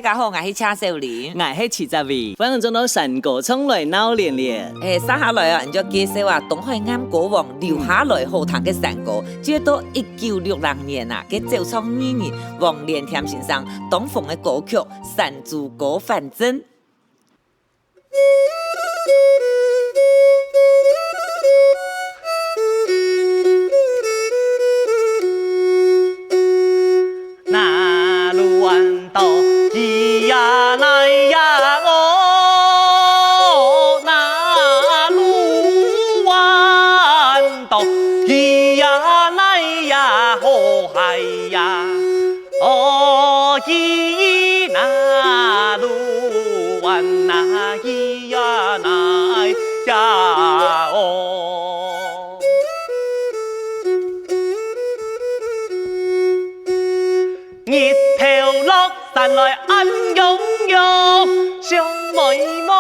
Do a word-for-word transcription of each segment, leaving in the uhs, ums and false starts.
大家好，𠊎係謝小玲。𠊎係徐澤偉，歡迎轉到山歌唱來鬧連連。欸，續下來啊，𠊎就介紹啊，東海岸歌王留下來好聽个山歌，就係到一九六六年啊，个走唱藝人黃連添先生當紅个歌曲《山豬哥反正》。 日頭落山來暗洋洋，小妹妹，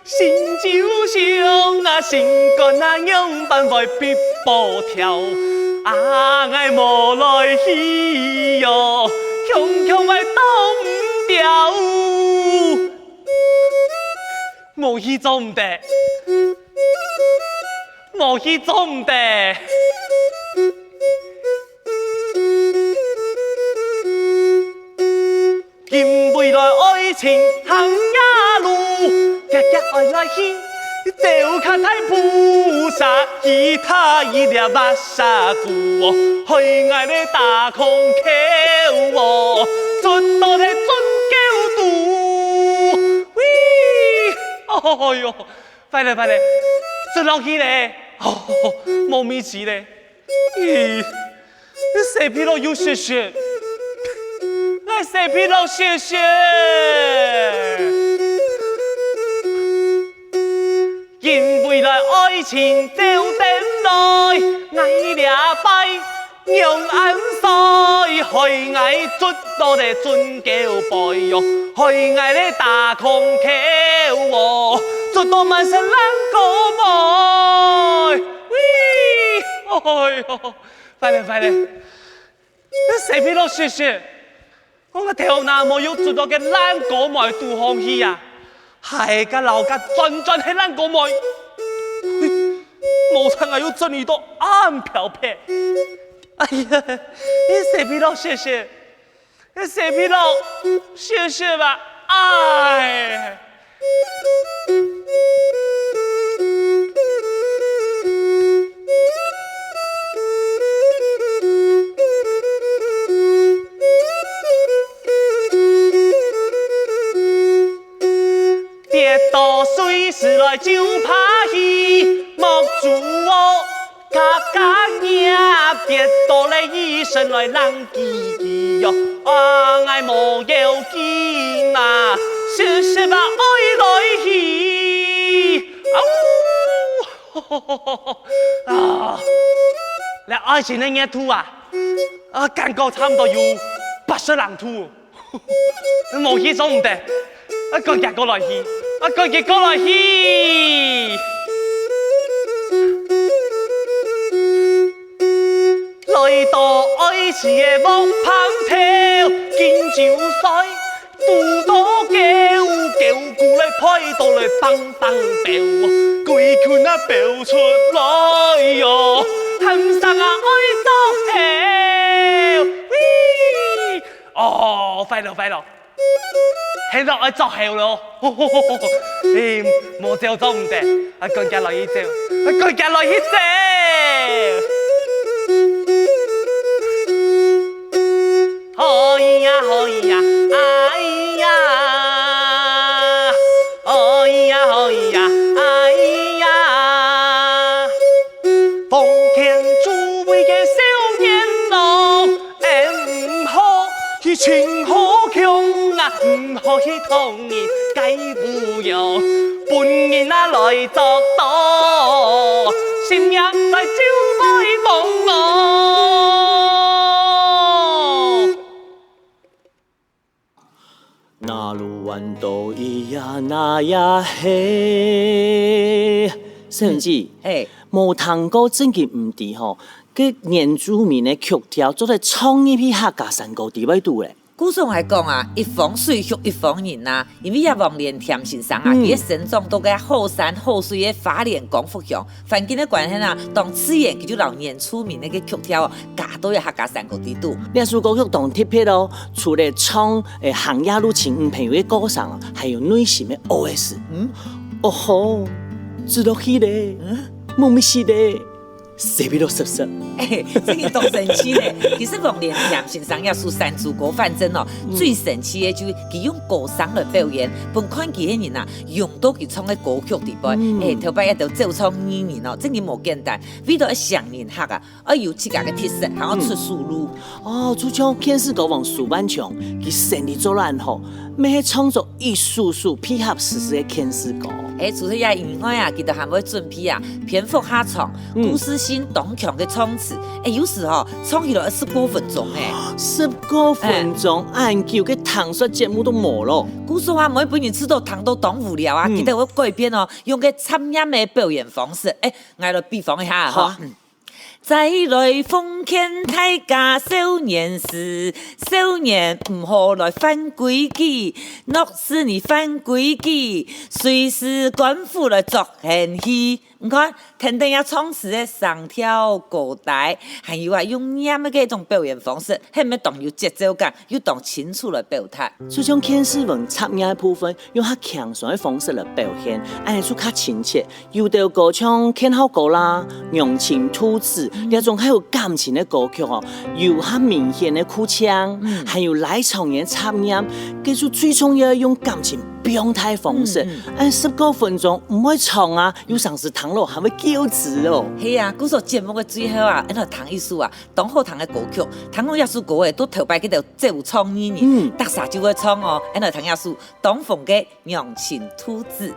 心就想啊，心肝啊，仰般會必波跳？啊，𠊎無來去喲，強強會擋毋牢。無去做毋得，無去做毋得。 因為來愛情行夜路，遽遽愛來去，走較大步伐，其他一粒巴沙鼓哦，害𠊎个大空口哦，捽到个準狗肚。喂，哎喲，壞了壞了，捽落去咧，哦，無味緒咧。 咦，洗鼻佬又雪雪，𠊎洗鼻佬雪雪。因為來愛情走等來，𠊎這擺仰恁衰，害𠊎捽到个準狗背喲，害𠊎个大空口哦，捽到滿身爛膏糜。 喂，哎喲，壞了壞了，該洗鼻佬雪雪，𠊎个頭那毛又捽到該爛膏糜肚項去啊！還該老家轉轉係爛膏糜，無彩𠊎又捽你到恁飄撇。哎呀，該洗鼻佬雪雪， 該洗鼻佬雪雪啊，唉！跌倒水池來就怕去，莫阻哦。 家家業跌倒了醫生來冷吱吱喲，啊，𠊎無要緊啊，雪雪啊愛來去。啊，這愛情个熱度啊，啊，感覺差毋多有八十零度。 無去做毋得，啊，趕緊過來去，啊，趕緊過來去。來到愛情个屋棚頭，緊就睡，堵到狗，狗牯來吠到來蹦蹦跳，鬼魂啊飆出來喲，喊聲啊愛作忒。喂！ 哦，壞了壞了，係落愛作忒了。欸，無走做毋得，啊，趕緊來去走，啊，趕緊來去走。好咿呀，好咿呀，哎呀，好咿呀，好咿呀，哎呀。 奉勸諸位个少年郎，欸，毋好去尋好強啊，毋好去討人該餔娘，分人啊來作多，性命來就會亡哦。那路彎道咿呀那呀嘿。小玲姐，嘿。無聽過正經毋知吼，該原住民个曲調做得唱入去客家山歌裡背肚咧。故所來講啊，一方水畜一方人啊，因為這黃連添先生啊，嗯。佢个生長到个好山好水个花蓮光復鄉，環境个關係啊，當自然佢就摎原住民个曲調哦，加到這客家山歌裡肚。這首歌曲當特別哦，除了唱，誒，行夜路尋女朋友个歌聲哦，還有內心个O S。嗯？哦吼，知道去咧，嗯？莫咪西咧。 塞鼻落塞塞。哎，真个當神奇呢！其實黃連添先生這首《山豬歌范增》哦，嗯。最神奇个就係佢用歌聲來表演，分看佢个人啊，融到佢唱个歌曲裡背。嗯。哎，頭擺一條走唱藝人哦，真个無簡單，為著愛吸引人客啊，愛有自家个特色，還愛出首路。嗯。哦，就像電視歌王蘇萬昌，佢生理做得恁好，乜係創作一首首配合時事个電視歌。哎，除了這以外啊，佢都還會準備啊，篇幅較長， 嗯。故事性當強个唱詞，哎，有時候唱起來十過分鐘哎。十過分鐘，哎。恁久个聽說節目都無咯。故所啊，每本人試著聽到當無聊啊，嗯。佢兜會改變哦，用个插念个表演方式。哎，𠊎來比方一下哈。好啊。嗯。再來奉勸大家少年時，少年毋好來犯規矩，若是你犯規矩，隨時官府來捉現去。 你看，跈等這唱詞个聲調、高低，還有啊，用念个該種表演方式，係毋係當有節奏感，又當清楚來表達？就像電視文插念个部分，用較輕鬆个方式來表現，恁樣就較親切。有兜歌像《勸孝歌》啦、《娘親渡子》，嗯。這種較有感情个歌曲哦，有較明顯个哭腔，嗯。還有拉長个插念，該就最重要用感情放大方式。嗯，嗯。恁十過分鐘毋會長啊， 有成時聽了還會噭眵哦。係啊，故所節目个最後啊，𫣆來聽一首啊，當好聽个歌曲。聽講這首歌誒，都頭擺佢兜走唱藝人，嗯。逐儕就會唱哦。𫣆來聽這首當紅个《娘親渡子》。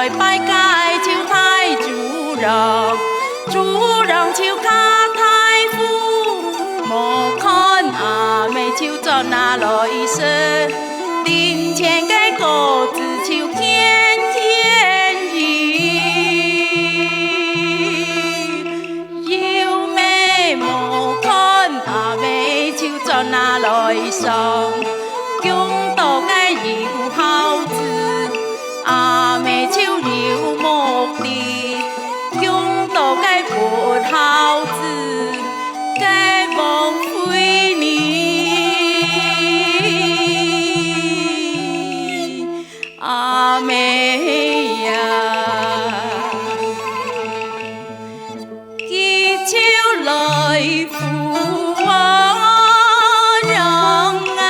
拜个就大豬郎，豬郎就較大副，莫看阿姆就轉啊來食，頂前个果子就天天有。 有尾無看，阿姆就轉啊來送。供到个有孝子，阿姆就有目的；供到个不孝子，該枉費你。 阿姆呀，佢就來扶我娘啊。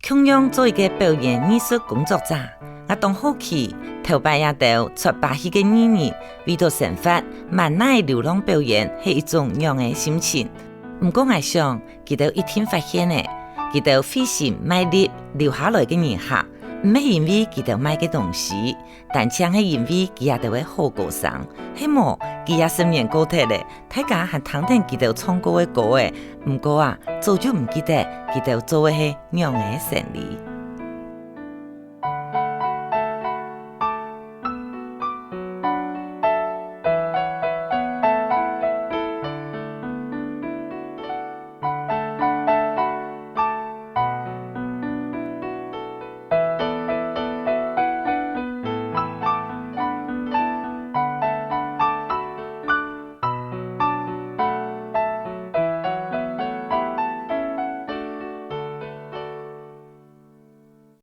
共樣做一個表演藝術工作者，𠊎當好奇，頭擺這兜出把戲个藝人，為著生活，滿哪流浪表演係一種仰仔心情。毋過𠊎想，佢兜一定發現了，佢兜費心賣力留下來个人客，毋係因為佢兜賣个東西，單淨係因為佢這兜个好歌聲。係無，幾下十年過忒了， 大家還聽等佢兜唱過个歌仔，毋過啊，早就毋記得佢兜做个係仰仔生理。